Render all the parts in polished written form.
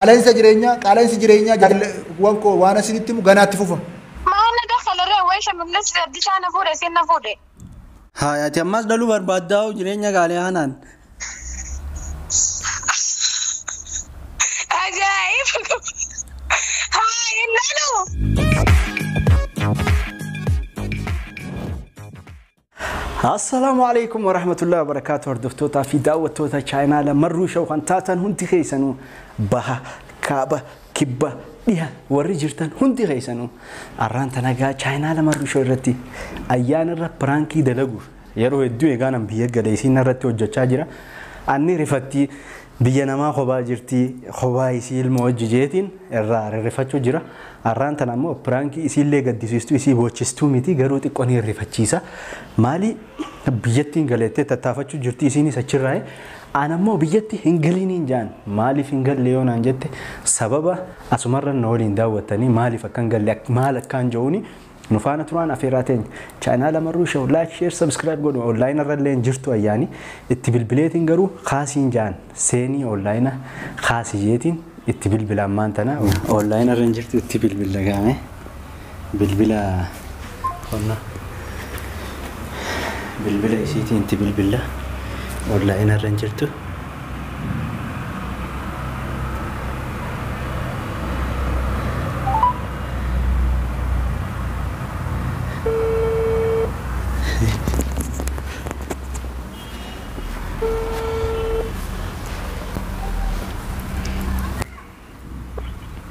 Qaala'insa jireenyaa, qaala'insi jireenyaa waan koo waan asinitti himu ganaatti fufa. Maal na dakhalaree wayisha millis Addishaa na fuudhe siin na fuudhe. Haa ati ammas dhaluu barbaaddaa jireenya gaalee kanaan. Ajaa'iba! Haa hin dhalu. Assalaamu alaikum warahmatullahi wabarakaatu hordoftootaa fi daawwattoota chaayinaala Marruu Show kan taatan hundi keessanuu baha, kaaba, kibba, dhiha warri jirtan hundi keessanuu arraan tanagaa chaayinaala Marruu Show irratti ayyaana irra piraankii dalaguuf yeroo hedduu eegaanan biyya galee isiin irratti hojjechaa jira. Anni rifattii biyya namaa kophaa jirti kophaa isii ilma hojii jeetiin irraa rifachuu jira. Arraan tana ammoo piraankii isiillee gaddisiistuu isii boochistuu miti garuu xiqqoo ni rifachiisa. Maali biyyattiin galeettee tattaafachuu jirti isiinis achirraa. An ammoo biyyatti hin galiiniin jaan maaliif hin galle yoo naan jette sababa asumarra na waliin daawwattanii maaliif akka hin galle maal akkaan je'uuni nu faana turaan afeeraa teenya. Chaayinaala Marruu Show like share subscribe godhu online irra illee hin jirtu ayyaani itti bilbileetiin garuu kaasiin jaan seenii online kaasii jeetiin itti bilbila ammaan tana online irra hin jirtu itti bilbila gaame bilbila qonna bilbila isiitiin itti bilbila online irra hin jirtu.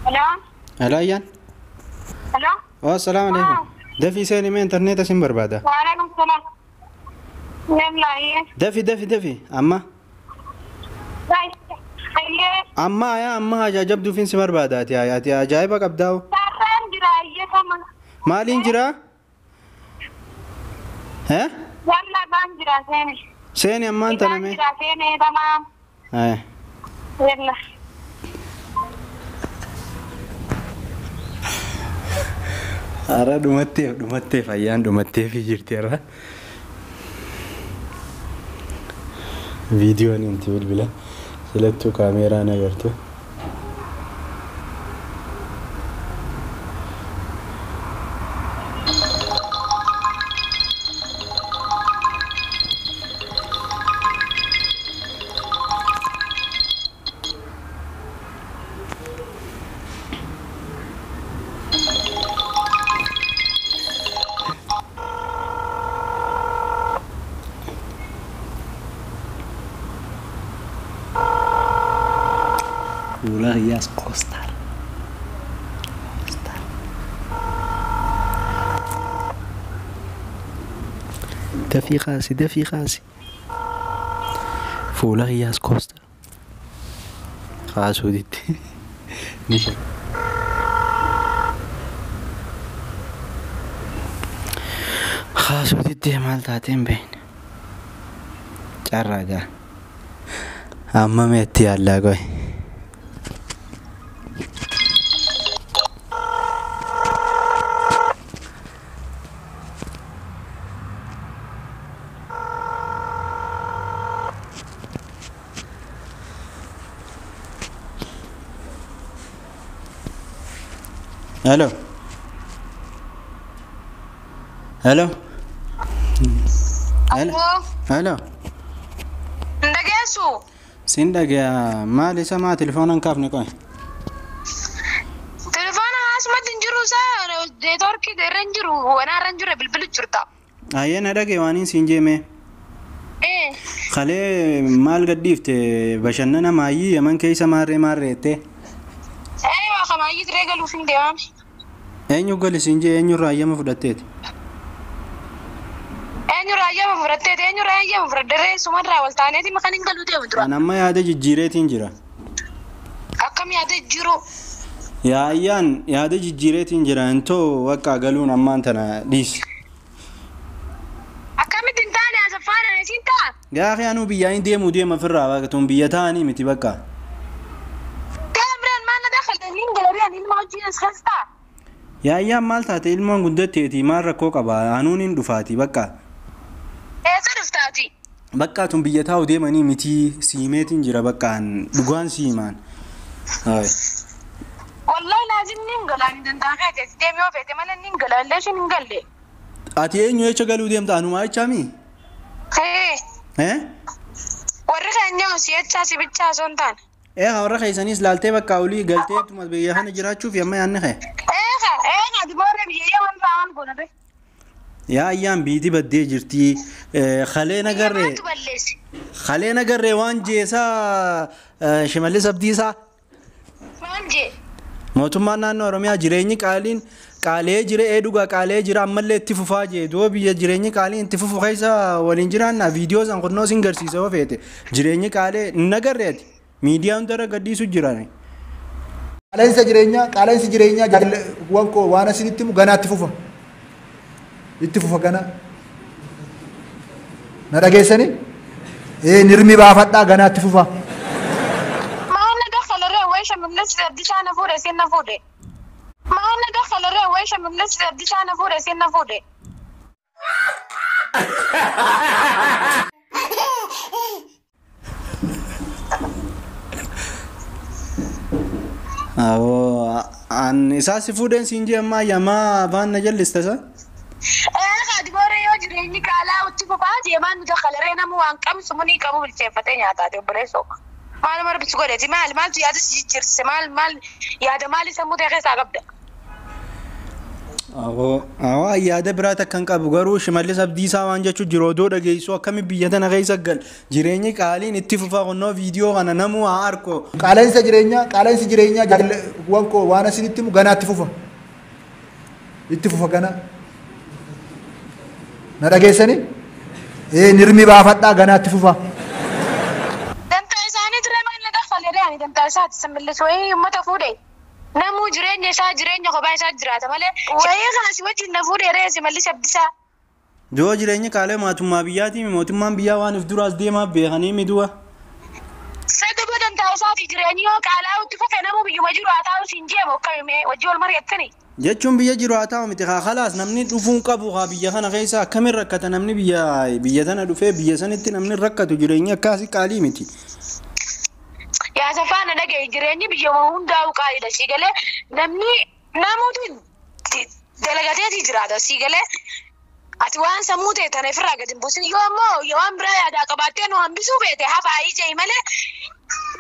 Hello? Hello ayyaan. Hello? Oh, assalaamu alaikum. Dafii seeni mee intarneeta sin barbaada. Waalaikum salaam. Yalla iyyee. Dafi dafi dafi amma. Iyyee. Amma yaa amma haja jabduufin si barbaada ati ati ajaa'iba qabdaa'u. Sarraan jira iyyee tama. Maaliin jira? Eh? Yalla baan jira seeni. Seeni ammaan tana Baan mee. jira seeni tama. Eh. Yalla. Hara dhumatteef dhumatteef ayyaan dhumatteefii jirti har'a. Viidiyoon inti bilbila silattuu kaameeraan agartu. Fuula hiyyaas koostaar. Koostaar. Dafii kaasi dafii kaasi. Fuula hiyyaas koostaar. Kaasuu ditti. Ni shakka. Kaasuu ditti maal taatee hin beekne. Carraa gaa. Amma meetti yaallaa qoy. Hello. Hello. Hello. Aloo. Hello. Hin dhageessu? Sin dhagaya maal isa maa telefoona hin kaafne qoy. Telefoona haasumatti hin jiru isaa neetwoorkii irra hin jiru wanaa irra hin jiru bilbilu jirta. Ayyee na dhagaye waan siin jeeme. Ee. Kalee maal gadhiifte bashannana maayyii yaman keessa maarree maarree jettee. Ee waa kamaayyii tiree galuuf hin deemame. Eenyu gali siin jee eenyurraa ayyama fudhatteeti. Eenyurraa ayyama fudhatteeti eenyurraa ayyama fudhadheree sumarraa wal taaneeti maqaan hin galuu deemu dura. An amma yaada jijjiireetiin jira. Akkam yaada jiru? Yaa ayyaan yaada jijjiireetiin jira intoo bakka galuun ammaan tana dhiisi. Akkamitti hin taane asaffaadhaan isiin ta'a? Gaafi anuu biyyaa hin deemuu deema ofirraa bakka tun biyya taa'anii miti bakka. Deemreen maal na dakhalee hin galareen ilma hojii as keessa ta'a. Yaa ayyaan maal taate ilmoon guddatteeti maal rakkoo qaba anuun hin dhufaati bakka. Eessa dhuftaati? Bakka tun biyya taa'u deemanii miti siimeetiin jira bakka an dhugaan siimaan. Hayi. Wallahi laazim ni hin galaan danda'a kaate deemee yoo feete malee ni hin galaan leeshin hin galle. Ati eenyu jecha galuu deemta anumaa jechaami? Ee. Eh? Warri keenya si jechaa si bichaa osoo hin taane. Ee warra keessanis laaltee bakka olii galtee biyya kana jiraachuuf yamma yaanni kee. Eega eega dibooree biyya yaman fa'aan goona be. Yaa ayyaan biitii baddee jirti. Kalee nagarree. Maaltu balleessi? Kalee nagarree waan jeesaa Shimallis Abdiisaa. Maal jee? Mootummaan naannoo Oromiyaa jireenyi qaaliin qaalee jira ee dhugaa qaalee jira ammallee itti fufaa jee doo biyya jireenyi qaaliin itti fufu keessa waliin jiraanna viidiyoo san kunnoo sin garsiisa yoo feete jireenyi qaalee nagarreeti miidiyaa hundarra gadhiisu jiran. Qaala'insa jireenyaa qaala'insi jireenyaa waan koo waan asinitti himu ganaatti fufa. Itti fufa gana. Na dhageessanii? Ee nirmi baafadhaa ganaatti fufa. Maal na dakkalarree wayi Shimallis Abdiisaa na fuudhe siin na fuudhe. Maal na dakkalarree wayi Shimallis Abdiisaa na fuudhe siin na fuudhe. Awoo an isaa si fuudheen siin jee ammaa yamaa afaan na jallista isa. Eega dibooree yoo jireenyi qaalaa itti fufaa jee maal nu dakkalarree nama waan qabsu munii qabu bilcheeffatee nyaataate obboleessoo. Maal marbisu godheeti maal maaltu yaada si jijjiirsise maal maal yaada maali sammuu ta'e keessaa qabda. Awoo awoo yaada biraa takka hin qabu garuu Shimallis Abdiisaa waan jechuun jiru odoo dhageessu akkami biyya tana keessa gal jireenyi qaaliin itti fufaa kunnoo viidiyoo kana namuu haa arko. Qaala'insa jireenyaa qaala'insi jireenyaa waan koo waan asinitti himu ganaatti fufa. Itti fufa gana. Na dhageessanii? Ee nirmi baafadhaa ganaatti fufa. Dantaa isaanii ture maal na dakkalarree ani dantaa isaati Shimallis wayii uummata fuudhe. Namuu jireenya isaa jireenya kophaa isaa jiraata malee wayii kana si wajjin na fuudhe ree Shimallis Abdiisaa. Doo jireenyi qaalee mootummaa biyyaatii mootummaan biyyaa waan if duraas deemaa beekanii midu'a. Saduba dantaa isaati jireenyi yoo qaalaa itti fufe namuu biyyuma jiru haa taa'u siin jeemu akkamimee wajji wal mari'attani. Jechuun biyya jiru haa taa'u miti haa khalaas namni dhufuun qabu haa biyya kana keessa akkamiin rakkata namni biyya biyya tana dhufee biyya sanitti namni rakkatu jireenyi akkaasii qaalii miti. Yaa safaa na dhagaye jireenyi biyyuma hundaa'u qaaliidha sii galee namni namoota dalagateeti jiraata sii galee ati waan sammuu ta'e tana ofirraa gadi hin buusin yoo ammoo waan biraa yaadaa qabaattee nu hambisuu feete hafaa ijee malee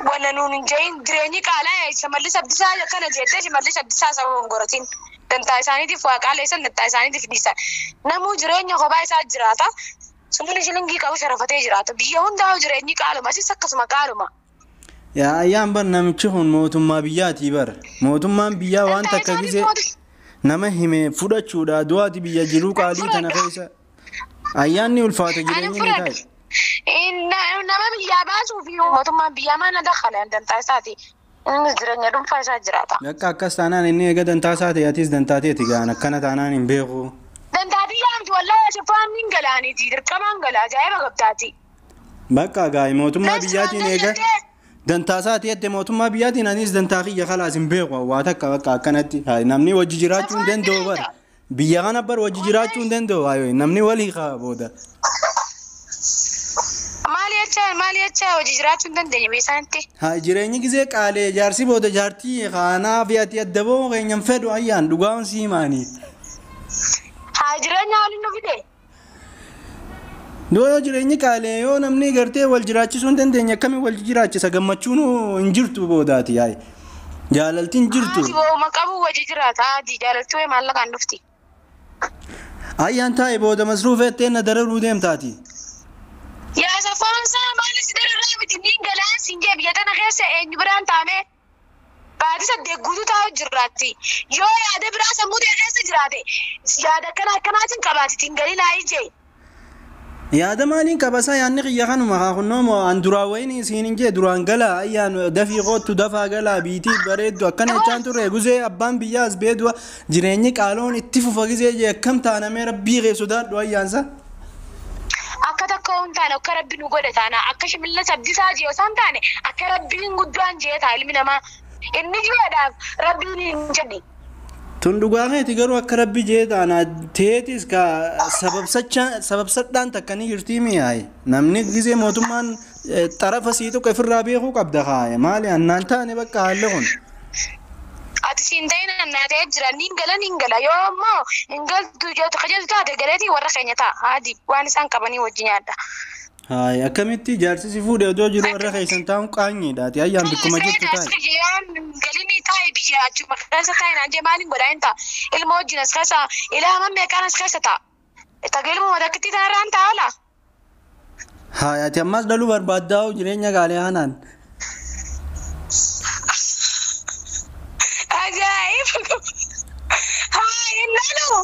wanna nuun hin jehin jireenyi qaalaa Shimallis Abdiisaa akkana jettee Shimallis Abdiisaa sababa hin goratin dantaa isaaniitiif waa qaaleessan dantaa isaaniitiif dhiisan namuu jireenya kophaa isaa jiraata sumuni shilingii qabu sharafatee jiraata biyya hundaa'u jireenyi qaaluma asis akkasuma qaaluma. Yaa ayyaan bar namichi kun mootummaa biyyaatii bar mootummaan biyyaa waan takka gisee nama hime fudhachuudha du'aati biyya jiruu qaalii tana keessa ayyaanni ulfaata jireenyi ni taa'e. Nama biyyaa baasuu fi mootummaan biyyaa maal na dakkalan dantaa isaati. Innis jireenya dhuunfaa isaa jiraata. Bakka akkas taanaan inni eega dantaa isaa ta'e atis dantaa ta'eeti gaan akkana taanaan hin beeku. Dantaa biyyaa miti wallaahi shafaan hin galaaniiti dirqamaan gala ajaa'iba qabdaati. Bakka gaa'e mootummaa biyyaatiin eega dantaa isaa ta'e mootummaa biyyaatiin anis dantaa kiyya khalaas hin beeku waa takka bakka akkanatti namni wajji jiraachuu hin danda'u bara biyya kana bar wajji jiraachuu hin danda'u namni walii qaba booda. Maal jechaa maal jechaa hojii jiraachuu hin dandeenye beeksanitti. Haa jireenyi gisee qaalee jaarsi booda jaartii kaanaa fi ati adda ba'uu keenyan fedhu ayyaan dhugaan sii maanii. Haa jireenya waliin nu fide. Doo yoo jireenyi qaalee yoo namni gartee wal jiraachisuu hin dandeenye akkamiin wal jiraachisa gammachuun hin jirtu boodaati yaa'e. Jaalalti hin jirtu. Haati bo'ooma qabu wajji jiraata haati jaalalti wayii maallaqaan dhufti. Ayyaan taa'e booda masruufettee na dararuu deemtaati. Yaa safaan isaa maalis dararraa miti ni galaan siin jee biyya tana keessa eenyu biraan taame baatii saddeet guutuu taa'u jirraatti. Yoo yaada biraa sammuu ta'e keessa jiraate yaada akkana akkanaatiin qabaati ittiin galii naa ijee. Yaada maaliin qabasaa yaadni kiyya kanuma haa kunnoo an duraan wayiin isiin hin jee duraan gala ayyaan dafii qoottu dafaa galaa biitii bareeddu akkana jechaan turre guzee abbaan biyyaas beedua jireenyi qaaloon itti fufa gizee jee akkam taanamee rabbii kee sodaadhu ayyaansa. Akka takka hin taane akka rabbi nu godhe taana akka Shimallis Abdiisaa jee osoo hin taane akka rabbiin guddaan jee ta'a ilmi namaa inni jireedhaaf rabbiin hin jenne. Tun dhugaa keeti garuu akka rabbi jee taana teetis ka sababsadhaan takka ni jirtii mi'aaye. Namni gisee mootummaan xarafa sii tokko ofirraa beekuu qabda kaaye. Maali annaan taane bakka haalli kun. Ati siin ta'in annaa ta'ee jira niin gala niin gala yoo ammoo hin galtu jettu taate galeetii warra keenya ta'a haadi waan isaan qabanii wajjin nyaadha. Haay akkamitti jaarsi si fuudhee odoo jiru warra keessan taa'uun qaanyiidha. Ati ayyaan bikkuma jirtu taa'e. Galini taa'e biyya achuma keessa taa'e naan jee maaliin godhaa hin ta'a. Ilma wajjin as keessa ilaa meeqaan as keessa ta'a. Tageeluma takkitti tanarraan ta'a laa. Haay ati ammas dhaluu barbaaddaa jireenya gaalee kanaan. Ajaa'ib! Haay hin dhalu!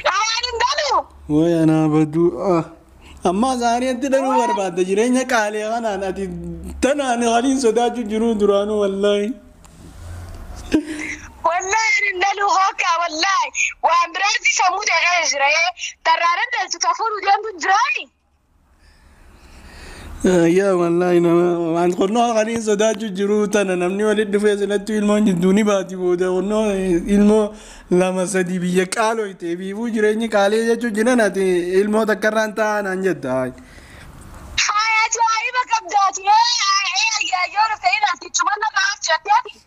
Haay hin dhalu! Way anaa baduu. Amma zaariitti dhaluu barbaadda jireenya qaalee kanaan ati tanaan haliin sodaachuu jiru duraanuu wallaahi. Wallaahi hin dhalu hookaa wallaahi waan biraatti sammuu ta'ee jira tarraaraan dhaltu tafuun deemtu jiraani. Yaa wallaahi nama waan qonnoo haliin sodaachuu jiru tana namni walitti dhufee silatti ilmoon jidduu ni baati booda qonnoo ilmoo lama sadi biyya qaalooyte biifuu jireenyi qaalee jechuun jiran ati ilmoo takkarraan taa'an jetta. Haay ajaa'iba qabdaati yoo dhuftee ilaalti cuma nama jettee.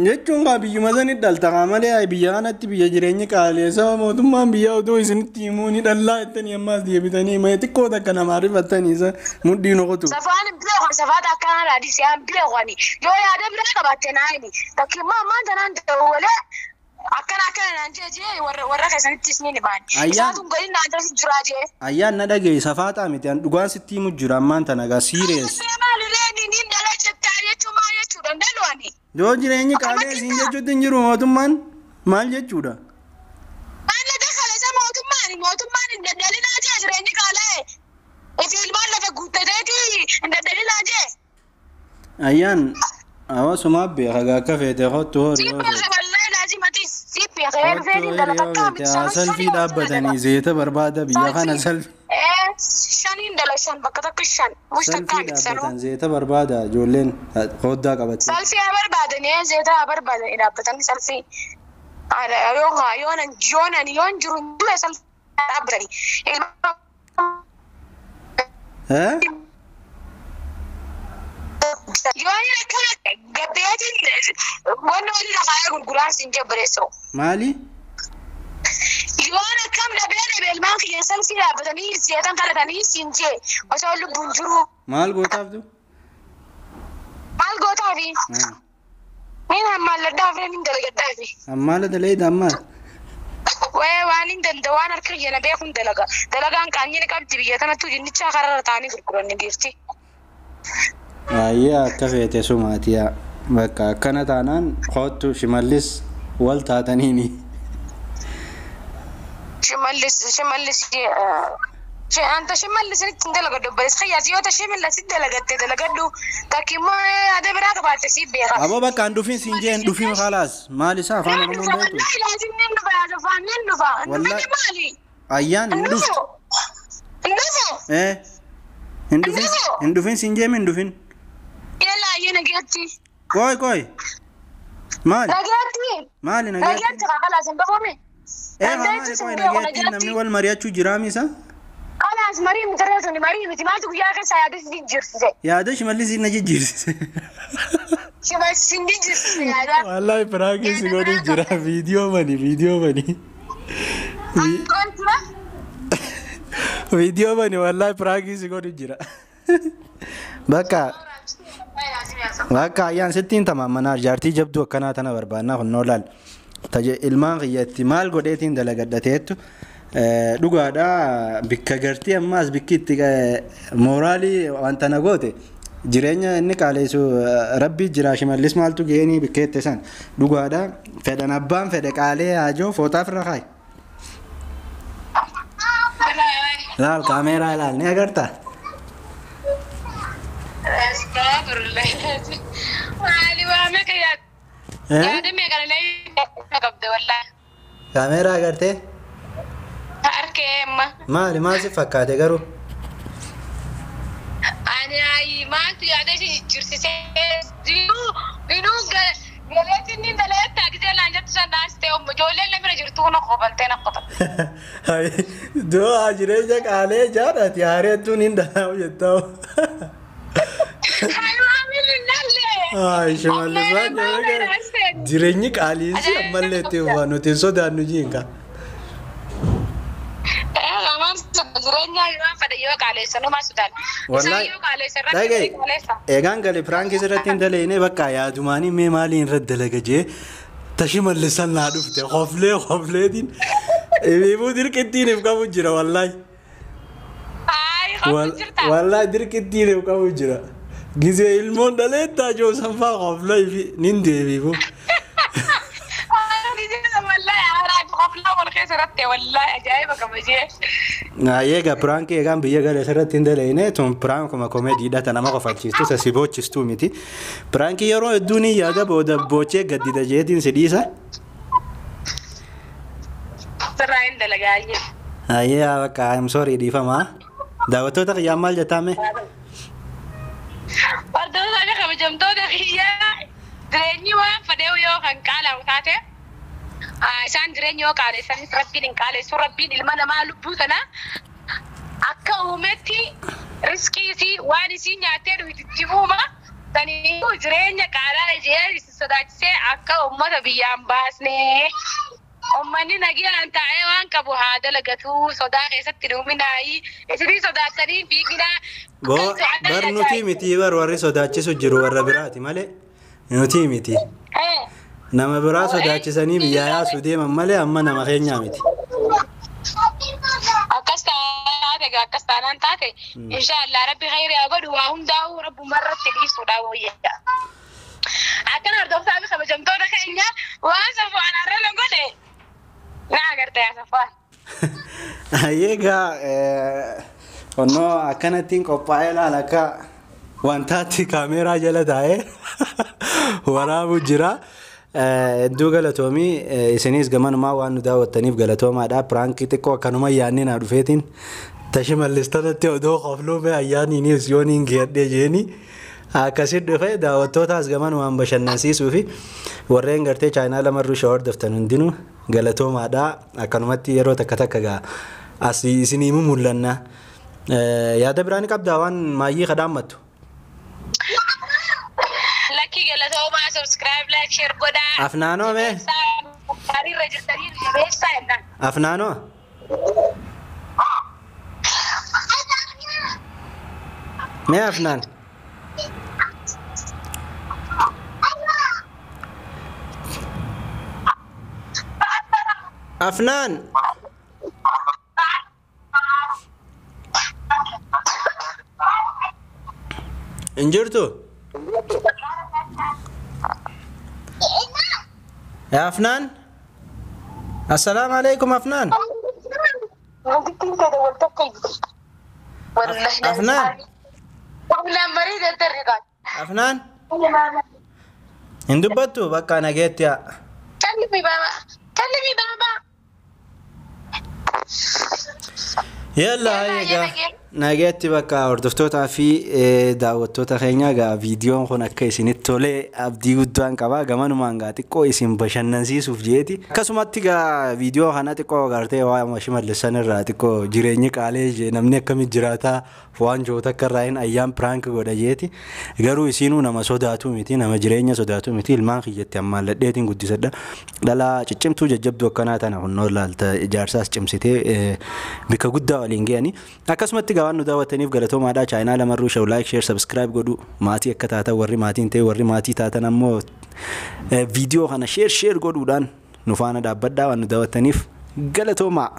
Jechuun kaa biyyuma sani dhalta kaa malee biyya kanatti biyya jireenyi qaalee saba mootummaan biyya otoo isinitti himuu ni dhallaa jettanii ammaas deebitanii mee xiqqoo takka namaa rifattanii isa mudhii noqotu. Safaan beeku safaata akkanaa raadis yaa beekani yoo yaada biraa qabaatte naa himi takki immoo ammaan tanaan dawwalee akkana akkana naan jee jee warra keessanittis ni himaani. Isaatuun gadi naan jee jiraa jee. Ayyaan na dhagaye safaataa miti an dhugaan sitti himu jira ammaan tana gaa siirees. Maalirree ni dhala jettaa jechuun maal jechuudha dhaluwani. Yoo jireenyi qaalee siin jechuutti hin jiru mootummaan maal jechuudha? Maal lafa kaleessa mootummaan hin daddalinaa jee jireenyi qaalee. Ifi ilmaan lafa guuttateeti hin daddalinaa jee. Ayyaan hawaasumaa beeka gaa akka feete kottu horii yoo feete. Wallaahi laazimati si beeka yoo feete dhala takkaa miti. Salfii dhaabbatanii zeeta barbaada biyya kana salfii. Shaniin dhala shan bakka takka shan. Salfii dhaabbatan zeeta barbaada ijoolleen qooddaa qabatte. Salfii haa barbaadanii zeeta haa barbaadanii dhaabbatanii salfii. Yoon yoon jiru dura salfii dhaabbatanii. Yoon akkana gabbeetiin wanni wali lafaa gurguraan siin jabbareessoo. Maali? Yoon akkam dhabee dhabee ilmaan kiyya salfii dhaabbatanii zeetan kadhatanii siin jee osoo lubbuun jiru. Maal gootaaftu? Maal gootaafi? Niin hammaalladhaaf niin dalagadhaafi. Hammaala dalagaa ammaal? Wayii waan hin danda'u waan harka kiyya na beekuun dalaga. Dalagaan qaanyii ni qabdi biyya tanattuu jinnichaa kararra taa'anii gurguran ni geefti. Ayyaa akka feete sumaatiyaa. Bakka akkana taanaan kottu shimallis wal taataniini. Shimallis anta shimallisinitti hin dalagadhu obboleessa kiyyaati yoo ta shimallisin dalagatte dalagadhu takki immoo yaada biraa qabaatte siif beeka. Aboo bakka an dhufin siin jee hin dhufin khalaas maal isaa afaan Oromoon beektu. Wallaahi laazim nin dhufa yaa afaan nin dhufa. Hin dhufin maali? Ayyaan hin dhuftu. Hin dhufu. Hin dhufin siin jee hin dhufin. Yalla ayyee nageetti. Qoy qoy. Maali? Nageetti. Maali nageetti? Nageetti khalaas hin dhufuumi. Nageetti namni wal mari'achuu jiraami isa? Khalaas marii miti reetuni marii miti maaltu guyyaa keessa yaada si jijjiirsise. Yaada shimallis na jijjiirsise. Shimallis si jijjiirsise yaada. Wallaahi piraakii si godhu jira viidiyoo bani viidiyoo bani. Viidiyoo bani wallaahi piraakii si godhu jira. Bakka bakka ayyaan sittiin tamaamanaa jaartii jabduu akkanaa tana barbaannaa kunnoo laal. Ilmaan kiyyatti maal godheetiin dalagadhateettu dhugaadha bikka gartii ammaas bikki itti mooraalii wanta na goote jireenya inni qaaleessu rabbii jira shimallis maaltu geenii bikkeette san dhugaadha fedhan abbaan fedhe qaalee haajoo footaaf irra kaayi. Laal kaameeraa ilaal ni agartaa? Kaameeraa agartee? Harkee amma. Maali maal si fakkaate garuu? Ani maaltu yaada ishee jijjiirsisee jiru Kobaltee na qotan. Doo jireenya qaalee jaadhaati haareettuun hin dhalaamu jettaa. Shimallisaan jireenyi qaaliinsi ammallee itti fufaa nuti hin sodaannu jiinka. Eegaan gale piraankii irratti hin dalagne bakka yaadumaanii mee maaliin irratti dalaga jee tashimallisan naa dhufte hoflee hofleetiin ibiibuu dirqittiin if qabu jira wallaahi. Wallaahi dirqittiin if qabu jira. Gisee ilmoon dhaleettaa joosan faa hoflee fi nin deebiibu. Egaa piraankii eegaan biyya galee asirratti hin dalagne tun piraankuma komeediidha ta nama kofalchiistu ta si boochistuu miti. Piraankii yeroo hedduu ni yaada booda boochee gaddida jeetiin si dhiisa. Ayyee bakka I'm sorry dhiifamaa. Daawwattoota kiyyaa maal jettaa mee? Hordoftoota kabajamtoota kiyyaa jireenyi waan fedheewu yoo kan qaalamu taate isaan jireenya yoo qaalessanis rabbiin hin qaalessu rabbiin ilma namaa lubbuu sana akka uumetti riskii isii waan isii nyaattee dhuyti fuuma saniifuu jireenya qaalaa ishee isin sodaachisee akka uummata biyyaan baasne uummanni nagaan taa'ee waan qabu haa dalagatu sodaa keessatti dhuminaayii isinii sodaattanii fiiginaa. Bar nuti miti bar warri sodaachisu jiru warra biraati malee nuti miti. Nama biraa sodaachisanii biyyaa yaasuu deeman malee amma nama keenyaa miti. Akkas taate akkas taanaan taate inshaallah rabbi khayrii haa godhu waa hundaa'uu rabbuma irratti dhiisuudha wayya. Akkana hordoftaa fi kabajamtoota keenya waan Safwaan har'a na godhe na agarte yaa Safwaan. Egaa onnoo akkanattiin qophaa'ee laala akka wantaatti kaameeraa jala taa'ee waraabu jira. Hedduu galatoomii isinis gamanumaa waan nu daawwattaniif galatoomaadha. Piraankii xiqqoo akkanuma ayyaanni naa dhufeetiin tashimallistanatti odoo qofluume ayyaaniinis yoon hin geedhee jeeni akkasitti dhufe daawwattootaas gamanumaan bashannansiisuu fi warreen gartee chaayinaa lamarruu shawar hordoftan hundinuu galatoomaadha. Akkanumatti yeroo takka takka gaa as isinii mul'anna. Yaada biraa ni qabdaa waan maayyii kadhaammattu. Lakkii galatoomaa subscribe like share godhaa. Afnaanoo mee? Hariirra jirtanii jabeessaa jennaan. Afnaanoo? Mee afnaan? Afnaan? Hin jirtu? يا أفنان السلام عليكم أفنان أفنان أفنان هندبتو بقى أنا جيت يا كلمي بابا كلمي بابا يلا هيا Nageetti bakka hordoftootaa fi daawwattoota keenya egaa viidiyoon kun akka isinitti tolee abdii guddaan qaba. Gamanumaan gaa xiqqoo isin bashannansiisuuf jeeti. Akkasumatti gaa viidiyoo kana xiqqoo agartee waa shimallisan irraa xiqqoo jireenyi qaalee jee namni akkamitti jiraataa waan jiru takka irraa hin ayyaan piraank godha jeeti. Garuu isinuu nama sodaatu miti nama jireenya sodaatu miti ilmaan kiyyatti ammaan ladheetiin guddisadha. Dhalaa ciccimtuu jajjabduu akkanaa tana kunnoo laalta ijaarsaas cimsitee bikka guddaa waliin ga'anii. Akkasumatti gaa waan nu daawwattaniif galatoomaadha. Chaayinaa lamarruu show like share subscribe godhu maatii akka taatan warri maatiin ta'e warri maatii taatan ammoo viidiyoo kana share share godhuudhaan nu faana dhaabbadhaa waan nu daawwattaniif galatoomaa.